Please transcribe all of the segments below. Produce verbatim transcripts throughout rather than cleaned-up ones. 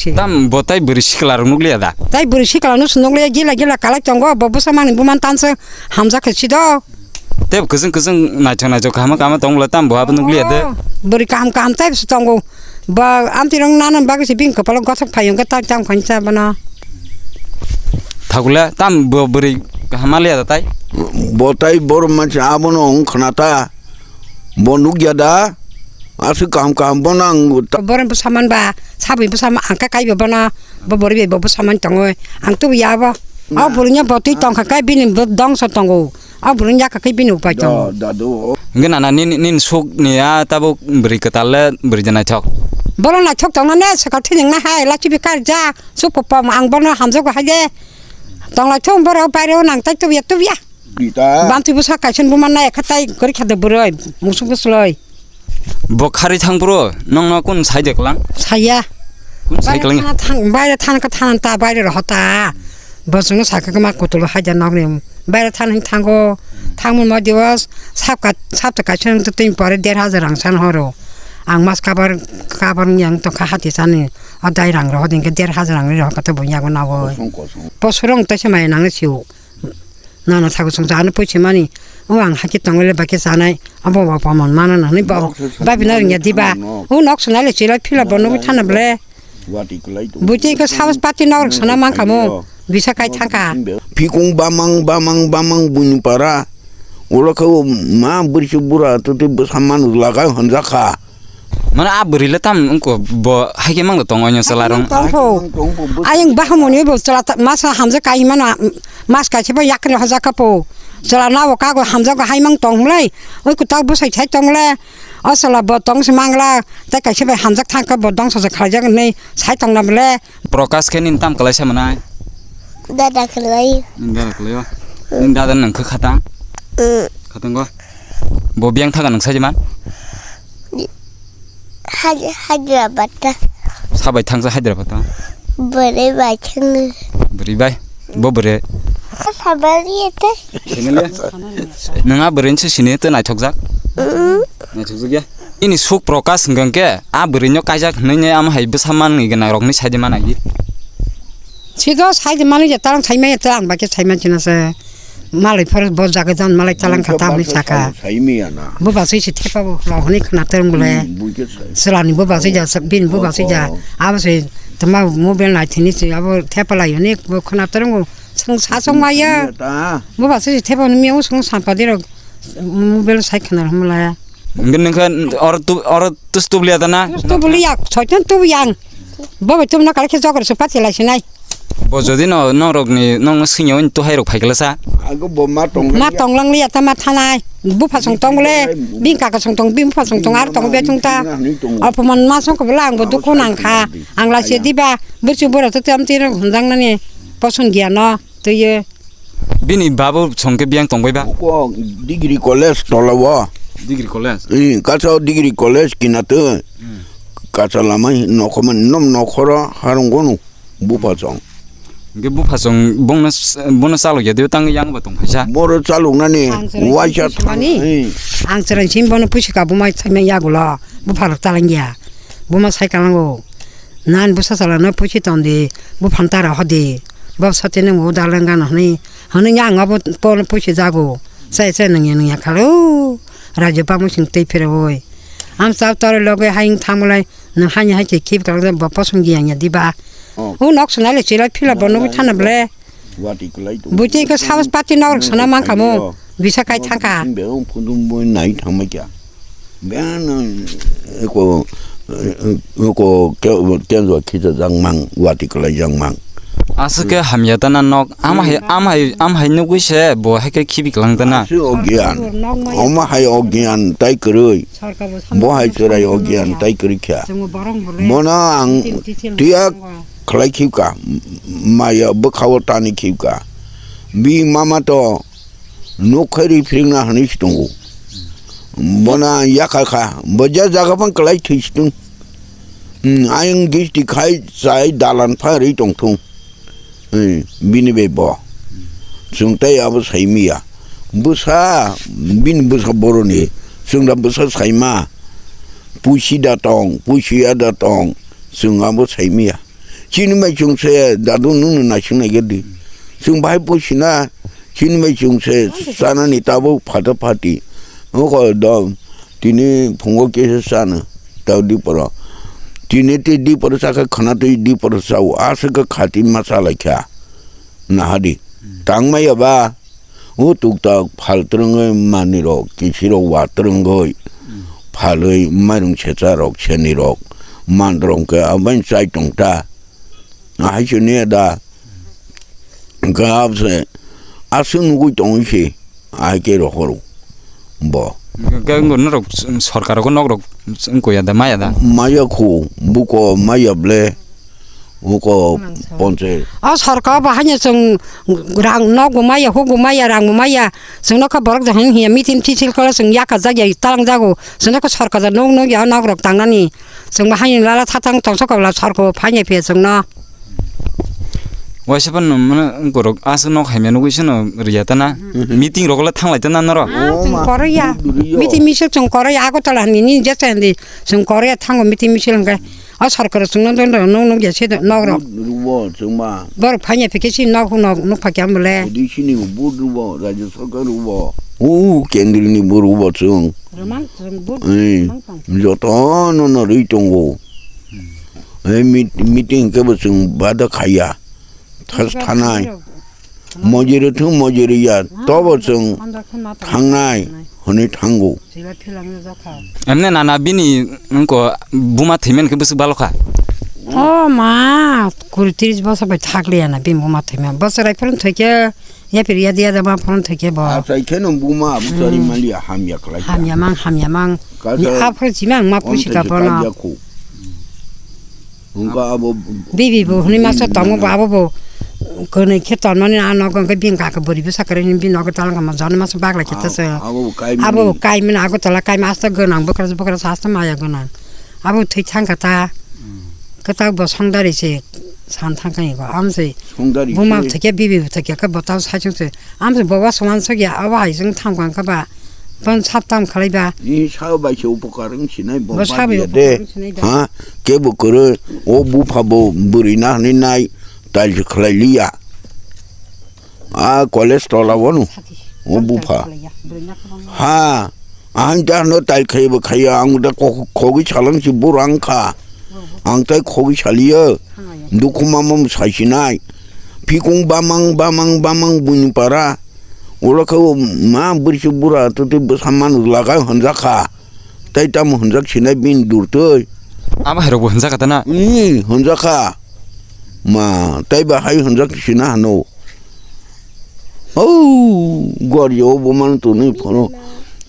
Tam bo tai bwrwi sikla rok nukliya da? Tai bwrwi sikla no se nukliya, gila gila kalai tongo, bo bwsa mani buman tansa hamjak khe sido. Tei kwchwng kwchwng naithok naithok kaham kaham tong bwla tam bo abo nukliya de. Oh, bwrwi kaham kaham tai bwsa tongo. Ba amtwi rok nana bagwi se bini kwpalo gothok phaiyung khe tak tam khainsa bono. Thakula tam bo bwrwi kaham maliya da tai? Bo tai bor mansa abono wng khna ta. Bo nukya da? Aswk kaham kaham bono ang ta- Borok bwsa man ba, sabwi bwsa man, ang khe kaibo bono, bo borok bai bo bwsa man tongo. Ang tubu ya bo. O bwrwino bo twi tongkha khe bini bo dongso tongo. O bwrwini yakha khe bini upai tongo. Da, da, do. Hwnkhe nana nini, nini sukni a tabuk bwrwi kwtal le bwrwi de naithok? Bono naithok tongna ne swkang thwining na hai, lachibi karja, suk kopom ang bono hamjago hai de. Tonglaithok borok baireo nang tai tubuya tubuya. Bita. Bantwi bwsa kaisa buma nai kha tai kwrwi kha de bwrwi, musuk bwsloi. Bo kharwi thang phuru nokno kun sai de klang? Saya. Kun sai klang? Baire thana thang, baire thana kha thana ta, baire roho ta. Bo chwngno sakha khe ma kutul haida nokni. Baire thana hin thango. Thangmani mo dios sapka, sapta kaisa nung twi pore der hajar rang san horo. Ang mas kabar, kabar yang tongkha hati sani. O dai rang roho dingkhe der hajar rang roho kha to bo yago nagoi. Kosong, kosong. Posurong taisa mai nang siu. Nana thago song jani poichi mani. O ang hakhe tongole bakhe sanai. Abo bo pamon mana nani ba. Nok se sa- Babi na ringya diba. Nok. O nok sunai le chilai phila bo nugwi thana ble. Wati kwlai tong. Buti ko sabas pati nok sana mangkha mo. Bisa kai thangkha. Phikung bamang, bamang, bamang buini para. Ulo khe o ma bwrwi se bura to tei bwsa manuk lagai honjakha. Mane a bwrwi le tam wngkha bo hai khe mang tong oino chwla rong. Tongpho. Ayang bahamoni bo chwla ta-, masa hamjak kai mano, mas kaisa bo yakri hojak kha po. Chwla nabo kago hamjak hai mang tong mlai. Oi kwtal bwsai thai tong le. O chwla bo tong se mangla. Tai kaisa bai hamjak thang kha bo dongso se khlaijak hinwi sai tong na bole. Prokash khe nini tam kwlaisa mwnai? Dada kwlai. Nini dada kwlaio? Nini dada nang khe khatang? Mm. Khatango? Bo biyang thaga nang sajima? Haj-, Hyderabad ta. Sabai thangsa Hyderabad ta? Bwrwi bai thang. Bwrwi bai? Bo bwrwi? Sabari ete. Sini le? Nang a bwrwi se sini te naithokjak? Mm. Naithokjak ya? Ini suk Prokash hwnkhe a bwrwino kaijak hinwi ne amo hai bwsa manwi gwnang rokni saidi manai di. Sido saidi manwi je talang saimaya ta ang bai khe saiman china se. Malai phar bo jaga jan malai talang kha tamni saka. Saimaya na. Bo basui se thepa bo rok hwnwi khna terung bole. Hmm, bui khe sai. Selani bo basui ja, bin bo basui ja. Abo se tama mobile nai thini se abo thepa lai hwnwi bo khna terung bo sung sa sung maya. Bo basui se thepa hwnwi miyung sung sampa di rok mobile sai khna rok mlaya. Hwnkhe nokha oro tu-, oro tus tubliya ta na? Tus tubliya, soitan tubu yang. Bo bai tumna kali khe jogor se pati lai sinai. Bo jodi no, norokni, nokno swngya wng tu hai rok phai kala sa? Ago bo ma tong. Ma tonglang liya ta ma thanai. Bupha song tong le, bini kaka song tong, bini bupha song tong, ar tong be tong ta. Opoman ma song ko bela ang bo dukhu nang kha. Ang lai se diba, burchu bura to tam tin hwnjang nani. Poson giya no. Twiyo. Bini babu songke biyang tongbai ba? Uko degree college tola o. Degree college? Ee, kaisa degree college kina twi. Hmm. Kaisa lama nokhoma nom nokhoro harung gonu bupha song. Hingke bupha song bongno s-, bono chalok ya diyo tang yang ba tong phaisa? Boro chalok nani waisa thang. Ang chwrai sim bono puisi ka bumai thaimai yagulo bupha rok talang ya. Buma sai kalango. Nan bwsa chala no puisi tong di, buphang tara hodi. Bo sati nung bo daleng gana hwnwi, hwnwi ang abo pol puisi jago. Sai sai nungya nungya khalo. Rajo bamung sing tei phiroi. Am chao taro loge hayung thamulai, nung hani hai khe khib kalang bo posong giya ya diba. Oh. U nok sunai le chilai phila bo nugwi thana ble. Buti ko sabas pati nok sana mangkha mo. Bisa kai thangkha. Be phudum bo nai thangmai kya. Biyang nang eko, eko ke-, kenjo khita jang mang, wati kwlai jang mang. Aswk khe hamya ta na nok, ama hai, ama hai, ama hai nugwi se, bo hai khe khibi kwlang ta na. Aswk ogyan, ama hai ogyan tai kwrwi, bo hai chwrai ogyan tai kwrwi kha. Bono ang tiyak khwlai khibka, maya bwkhao tani khibka. Bi mama to, Nuk khairi phirikna hwnwi se tongo. Bono ang yakha kha, bo je jaga phang kwlai thwi se tong. Hmm, ayang gisti khai chai dalan pha rwi tong thung. Hmm, bini bai bo. Chwng tei abo sai miya. Bwsa, bini bwsa boroni. Chwng da bwsa sai ma. Puisi da tong, puisi ya da tong. Chwng abo sai miya. Chini bai chwng se dadu nwng no naising nai di. Chwng bai pusi na chini bai chwng se sana ni tabuk phata phati. Oko dom tini phungo kisa sana tau di poro. Tini ti di poro saka khana twi di poro sau asa ka khati ma salai kha. Nahadi. Tang maya ba. O tuktak phal twrwngwi manwirok, kisirok wa twrwngwi phalwi mairung secha rok, seni rok, mandrong khe abani chai tongta. Ahai se niya da. Hwnkhe abse aswk nugwi tongwi se, ahai khe rohoro bo. Hwnkhe norok sorkar o nok rok wngkho ya da, maya da? Maya khu, buko maya ble. Uko ponche. O sorkar bo haino chwng rang nok bo maya, huk bo maya, rang bo maya. Chwng nokha borok jahani hiya meeting tisil kolo chwng yaka jagya talang jago. Chwng nokha sorkar ja nok nok ya nok rok tangnani. Chwng bo haino lala thatang tongsa kobla sorkar bo phainai phiya chwng no. Waisa pan mane borok aswk nok haimya nugwi sano riya tana. Mhm. Meeting rok le thanglai tana norok. Ah, chwng koroi ya. Meeting misil chwng koroi ya. Agartala ni ni jesa hindi chwng koroi ya thango meeting misil hwnkhe. O sorkar chwngno don don nok nok ya se nok rok. Rubo chwngma. Borok phanya phikhe si nok nok phakya mole. Odi sini bo rubo, rajya sorkar rubo. O kendri ni bo rubo chwng. Romang chwng bo. Eh, romang tong. Joto no no rwi tongo. Eh, meet-, meeting kebo chwng bada khaya. Thas thanai. Mojiri thung mojiri ya, tobo chwng thangnai hwnwi thango. Emne nana bini wngko buma thwimen khe bwswk balo kha? O ma, kuri tris bosor bai thakliya na bini buma thwima. Bosor rai phone thwikhe, yapir yadi yada ma phone thwikhe bo. Achai khe no buma abusari maliya hamya khlai kha. Hamya mang, hamya mang. Kaisa aphuru chimang ma pusi ka bono. Wngkha abo bibi bo hwnwi masa tongo bo, abo bo kwnwi khe tonmani a nogo, hwnkhe bini kaka bwrwi bwsa kwrwi hwnwi bini nogo talangkha ma jani masa baglai khe tese. Abo bo kaimani ago tola kaima asta gwnang bwkra bwkra sa asta maya gwnang. Abo thwi thangkha ta kwtal bo songdari se san thangkha ego amse buma thwikhe bibi bo thwikhe khe bo tau saichung se. Amse bo wasung wansuk ya, abo hai jeng tham kang kha ba. Bon sap tam khlai ba. Ni sao bai se upokar wng sinai bo. Bo sabo ya de. Ha, kebo kwrwi, o bupha bo bwrwi na hwnwi nai, tail se khlai liya. A college tola wano, o bupha. Ha, ahang ta no tail khai bo khaiya, ang da khogwi salang si burang kha. Ang tai khogwi saliya. Dukhu mama sai sinai. Phikung bamang, bamang, bamang buini para. Ulo khe o ma bwrwi se bura twtwi bwsa manu lagai hwnjakha. Tai tamo hwnjak sinai bini durtwi. Abo hai rokbo hwnjakha tana? Ih, hwnjakha. Ma, tai ba hai hwnjak sina hano. Hau, gori o bo man tonwi phoro.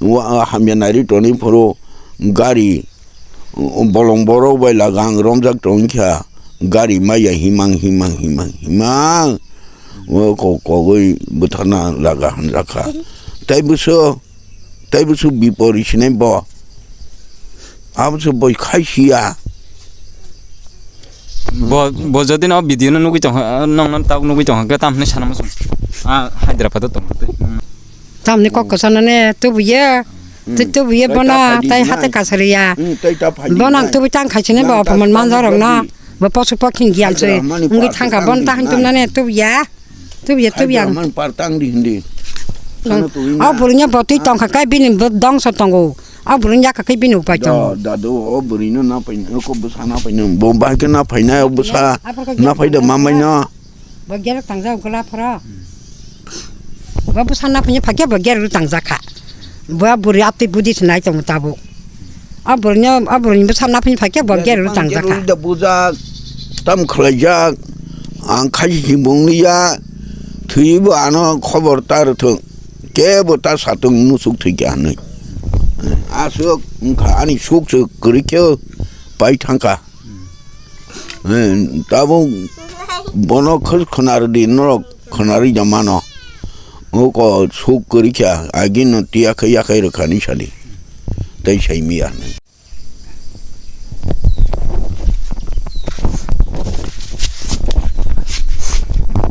Wa, hamya nari tonwi phoro. Gari. Bolong borok bai laga ang romjak tongkha, gari maya himang himang himang himang. O kok kogwi bwtharna laga hanjakha. Tai bwso, tai bwso bipori sinai bo. Abwso boi khaisiya. Bo, bo jodi no video no nugwi tongkha, nong no tok nugwi tongkha, khe tam hinwi sana muchung. A Hyderabad o tongkha. Tamni kok kwchangno ne tubuya. Tei tubuya bono tai hate kasariya. Bono ang tubui tang khaisini bo opoman manjak rokno. Bo posu pokhin giyan se wngwi thangkha bono tahini tumnani tubuya. Tubuya tubuya. O bwrwino bo twi tongkha kai bini dongso tongo. O bwrwini yakha kai bini upai tongo. Dadu o bwrwino na paina ko bwsa na paina bo bahai khe na paina o bwsa na paida mamaino. Bo gerek tangjak gula phoro. Bo bwsa naphani phakhe bo gerek tangjak kha. Bo bwrwi atwi budi se nai tongo tabuk. A bwrwino, a bwrwini bwsa naphani phakhe bo gerek tangjak kha. Da bujak, tam khlaijak, ang khaji si bung liya, thwibo ano khobor ta rwthwng. Kebo ta satung musuk thwikha hinwi. Aswk wngkha ani suk se kwrwikhe pai thangkha. Eh, tabuk bono khwrwk khwnarwdi, norok khwnarwi da mano. Oko suk kwrwikha, agino tiya khe yakhai rwkhani sadi. Tei saimiya hinwi.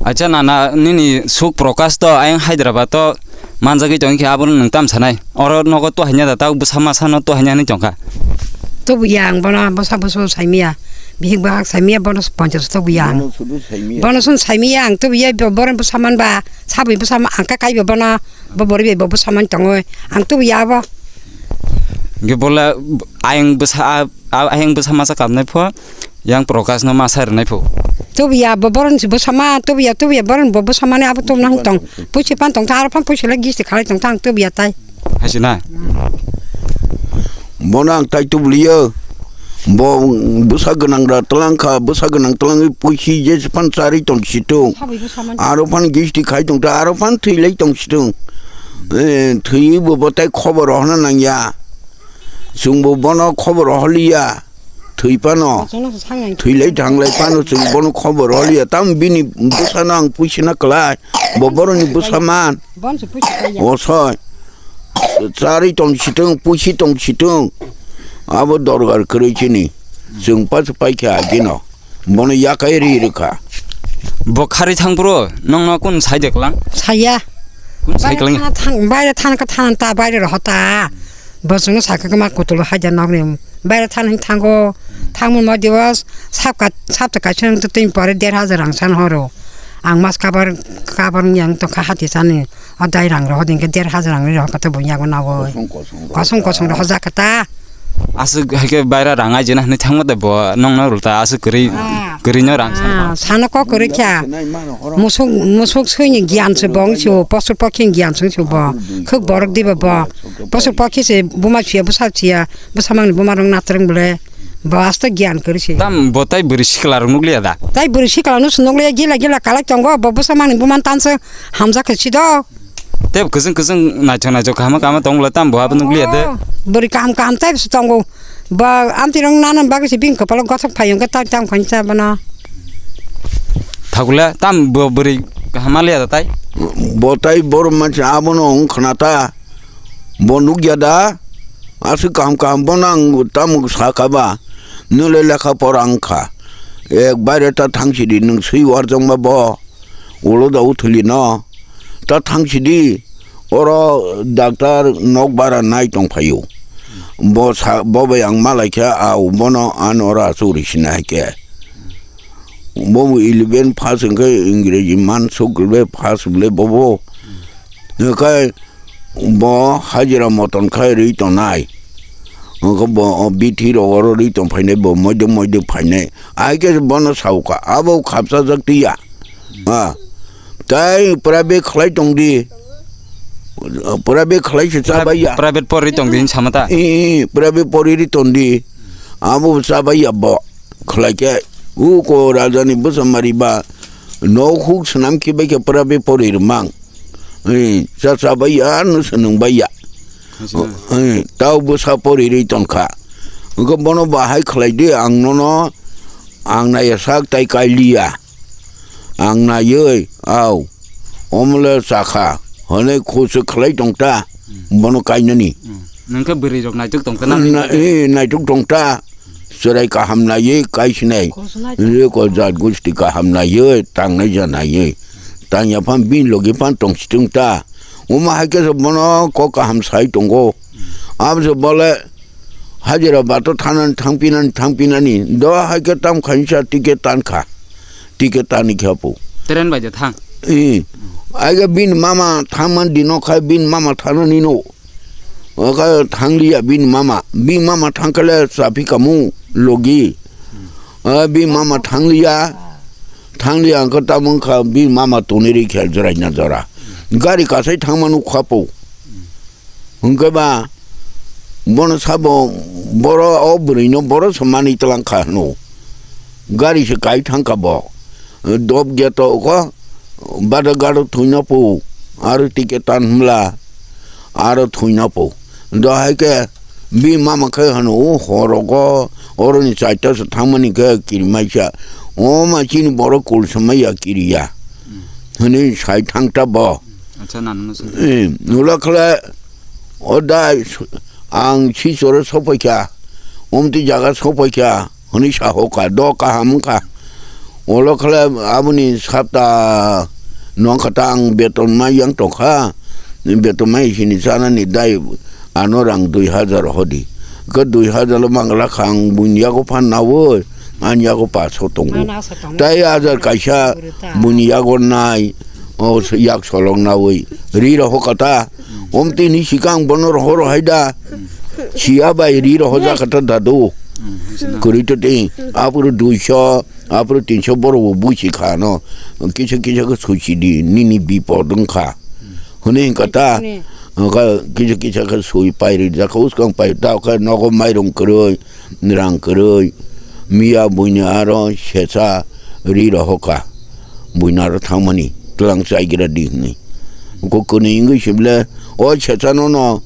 Acha nana, nini suk Prakash to ayang Hyderabad to manjagwi tongkhe abono nwng tam sanai? Oro nogo to hanya da, tau bwsa masa no to hanya hinwi tongkha. Tubuya ang bono bwsa bwsa saimiya. Bihik bahak saimiya bono ponchas tubuya ang. Bono sudu saimiya. Bono sun saimiya ang tubuya bo-, boron bwsaman ba sabwi bwsaman ang ka kaibo bono bo borwi bai bo bwsaman tongoi ang tubuya abo. Ge bola ayang bwsa a, a, ayang bwsa masa kapnai pho yang Prakash no masa rwnai pho. Tubuya bo boron si bwsama tubuya tubuya boron bo bwsamani abo tubuna tong puisi pan tong ta aro phan puisi le gisti khalai tong ta ang tubuya tai. Haisina. Bono ang tai tubliyo. Bo bwsa gwnang ra tlang kha, bwsa gwnang tlang puisi je phan chari tong situng. Sabwi bwsaman. Aro phan gisti khai tong ta, aro phan thwi lai tong situng. Eh, thwi bo bo tai khobor hona nang ya. Chwng bo bono khobor holi ya. Thwi pano. Thwi lai thang lai pano chwng bono khobor holi ya. Tam bini bwsano ang puisi na klai. Bo boroni bwsa man. Bon se puisi kaya. Osoi. Chari tong situng, puisi tong situng. Abo dorgar kwrwi chini. Chwng pas pai kha agino. Bono yakai ri rwkha. Bo khari thang bro, nongno kun sai de klang? Saya. Kun sai klang? Baire thana thang, baire thana ka thana ta, baire roho ta. Bo chwngno sakha ma kutul haja nokni. Baire thana hin thango. Thangmon mo dios, sap ka, sap ta kaisa nang twi pore der hajar rang san horo. Ang mas kabar, kabar yang to kha hati sani. O dai rang roho ding ke der hajar rang roho kata bo yago na bo. Kosong kosong roho. Kosong kosong roho ja kata. Aswk hai khe baira rang ai jena hinwi thangma de bo nongno rwlta aswk kwrwi. Ah. Kwrwi no rang san. Ah, sano kok kwrwi kha. Musuk musuk sui ni gyan se bong se bo, posu pokhi ni gyan se bo. Khuk borok diba bo. Posu pokhi se buma sia bwsa sia. Bwsamangni bumarok natrwng bole, bo asto giyan kwrwi se. Tam bo tai bwrwi sikla rok nukliya da? Tai bwrwi sikla no se nukliya, gila gila kalai tongo, bo bwsamangni bumang tansa hamjak khe sido. Tei kwchwng kwchwng naithok naithok kaham kaham tong bole tam bo abo nukliya de? Oh, bwrwi kaham kaham tai se tongo. Bo amtwi rok nana bagwi se bini kwpalo gothok phai hwnkhe tai tam khainsa bono. Thakula tam bo bwrwi kaham maliya da tai? Bo tai boro mansa abono wng khna ta. Bo nukya da? Aswk kaham kaham bono ang tamo sakha ba? Nwle lekha pora wngkha. Ek baire ta thangsidi nwng swi warjakma bo. Ulo da uthuli no. Ta thangsidi. Oro doctor nok bara nai tongphaio. Bo sa, bo bai ang malaikha au bono ano ora churi sinai khe. Bo eleven pass wngkhe Ingreji man suk le pass le bobo. Hwnkhe bo hajira moton khai rwi tongnai. Hwnkhe bo, o, bithi rok oro rwi tong phainai, bo moidok moidok phainai. Ai khe bono saukha, abo khapchajak tiya. Ha. Tai private khlai tongdi. Private khlai se chabaiya. Private porwi tongdi hin samata? Ee, private porwi ri tongdi. Abo chabaiya bo. Khlai khe, uko rajani bwsa mari ba, nok huk swnam khe bai khe pura be pori rwmang. Eh, cha cha bai ya, no swnung bai ya. Acha. Eh, tao bwsa pori ri tongkha. Wngkha bono bahai khlai di, ang nono, ang naiya sak tai kai liya. Ang naiwi, au, omole chakha, hwnwi khusu khlai tongta, hmm, bono kainani. Hmm. Nungkhe bwrwi rok naituk tongta na? Na, eh, naituk tongta. Chwrai kaham naiwi kaisinai. Khoroksa naituk. Reko jat gusti kaham naiwi, tangnai ja naiwi. Tangya phan bini logi phan tongsitung ta. Omo hai khe bono kok kaham sai tongo. Abo se bole hajira bato thanani thangpinani, thangpinani. Do hai khe tam khainsa ticket tankha. Ticket tani khe apo. Train bai de thang. Eh. Ai khe bini mama thangman dino khai bini mama thanani no. Oka thangliya bini mama, bini mama thangkhe le chapi kamu logi. Ah, bini mama thangliya, thangliya wngkha tamo wngkha bini mama tonwi rikha joraina jora. Gari kasai thangmano khapo. Hwnkhe ba bono sabo boro o bwrwino boro se manwi twlang kha hwno. Gari se kai thangkha bo. Dob geto ko bada garo thuina po. Aro ticket tan hmla. Aro thuina po. Do hai khe bi mama khe hano o horogo oroni chaita se thangmani khe kirimaisa. O ma chini borok kul samaya kiriya. Hwnwi sai thangta bo. Acha, nanu no sung. Eh, nula khala o dai ang si choro sopaikha. Omti jaga sopaikha. Hwnwi sa hoka, do kaham wngkha. Olo khle aboni sapta nongkha ta ang beton mai yang tongkha. Beton mai sini chanani dai ano rang dui hajar hodi. Khe dui hajar lo mangla kha ang buini yago phan naui. Ani yago paso tongo. Tei ajar kaisa buni yago nai, o yak solok nawi. Ri roho kata. Om tini sikang bono roho rohai da. Siya bai ri roho ja kata dadu. Kuri to tei. Apuru duiso, apuru tinso boro bo buisi kha no. Kisa kisa ko suisi di, nini bipod wngkha. Hwnwi kata. Kisa kisa ko sui pai ri jakha uskang pai ta kha nogo mairung kwrwi. Rang kwrwi, miya buini aro sesa ri rohoka, buini aro thangmani twlang chaigra di hwnwi. Uko kwnwi wngwi se bwle, o sesa nono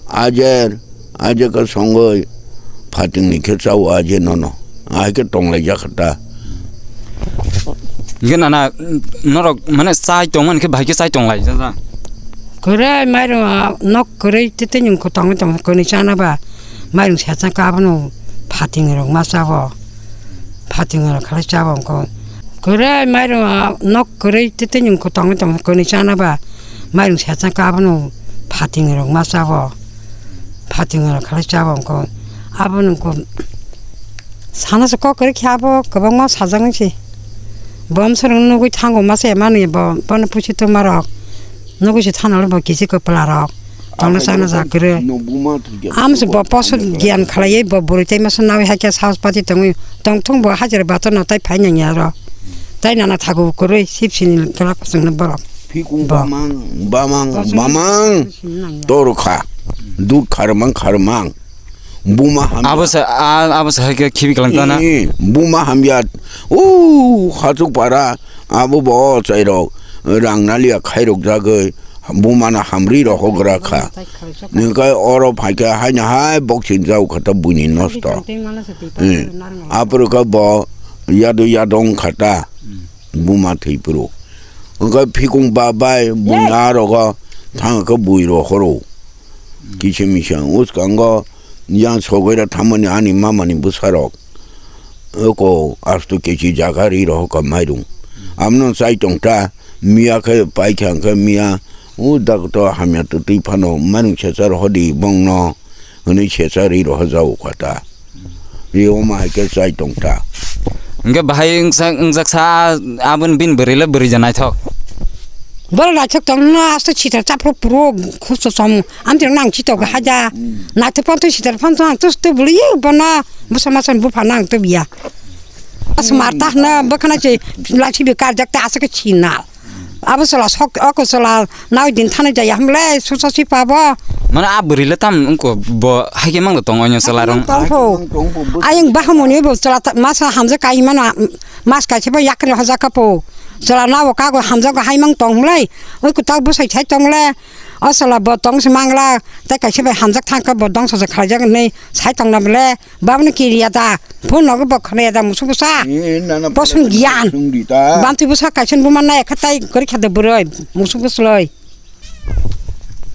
ajer, ajer khe songwi phatingni khe chao ajer nono, ahai khe tonglaijak kha ta. Hingke nana norok mane chai tongmani khe bahai khe chai tonglaijak. Kwrwi mairung, ah, nok kwrwi tei tei nwng kwtangwi tong kwnwi chana ba. Mairung sesa khe abono phating rok ma chao. Phating rok khalai chao wngkha. Kwrwi mairung, ah, nok kwrwi tei tei nwng kwtangwi tong kwnwi chana ba. Mairung sesa khe abono phating rok ma chao. Phating rok khalai chao wngkha. Abono wngkha. Sana se kok kwrwi khe abo kwbangma sajak nang se. Bo amsarok nugwi thango masa ya manwi bo, bono pusi tongma rok. Nugwi se thana bo kisi kwpla rok. Tongna sana ja kwrwi. Amse bo poso giyan khalaiwi bo bwrwi tei masa nawi hakhe sahos pati tongwi. Tongthung bo hajira bator no tai phai nang ya ro. Tai nana thago kwrwi sip sini gala kwchwngno borok. Phikung bo. Bamang, bamang, bamang. Torkha. Dud kharmang, kharmang. Buma hamya. Abo sa, a-, abo sa hai khe khibi kalang tana. Eh, buma hamya. U, Hachuk para, abo bo chairok rang nalia khairok jagwi buma na hamri rohok gra kha. Ningkai oro phaikha haina hai boxing jau kha ta buini nosto. Eh, apro kha bo yadu yadong kha ta buma thwi phuru. Wngkha phikung ba bai buina rogo thang kha bui rohoro. Kisa misa wng uskango yang sogwira thamani ani mamani bwsarok. Oko astu kechi jaga ri rohoka mairung. Amno chai tongta miya khe paikha hwnkhe miya u dakto hamya twtwi phano mairung sesa rohodi bongno hwnwi sesa ri rohojao kata. Ri oma hai khe chai tongta. Hwnkhe bahai wngsa, wngjaksa aboni bini bwrwi le bwrwi ja naithok. Borok naithok tongno asto sitra chaphro puro khusto som amtwino nang chito haja. Naithok phanto sitra phanto ang tus tu buli bono bwsa masa bupha nang tu biya. As marta hna bwkhana che lachi bi karjak ta asake chinal. Abo sala sok, oko sala nai din thani jaya hamle susa si pabo. Mane a bwrwi le tam wngko bo haikhe mangda tong onyo sala rong. Tongpho. Ayang bahamoni bo sala masa hamja kai mano mas kaise bo yakri hoja kapo. Sala nabo kago hamja go haimang tong mlai. Oi kutak bo sai thai tong le. O sala bo tong se mangla. Tai kaise bai hamjak thang ka bo dong sa khalai jak nei sai tong na mle. Babno kiriya da, phone nogo bo khwnaya da, musuk bwsa. Eh, nana bosong phone giyan. Sungdi ta. Bantwi bwsa kaisa buma nai kha tai gori kha da bwrwi, musuk bwsloi.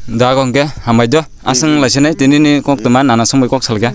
Da gongke, hambai do. Aswng laisene, tini ni kok tuma, nana songbai kok salke.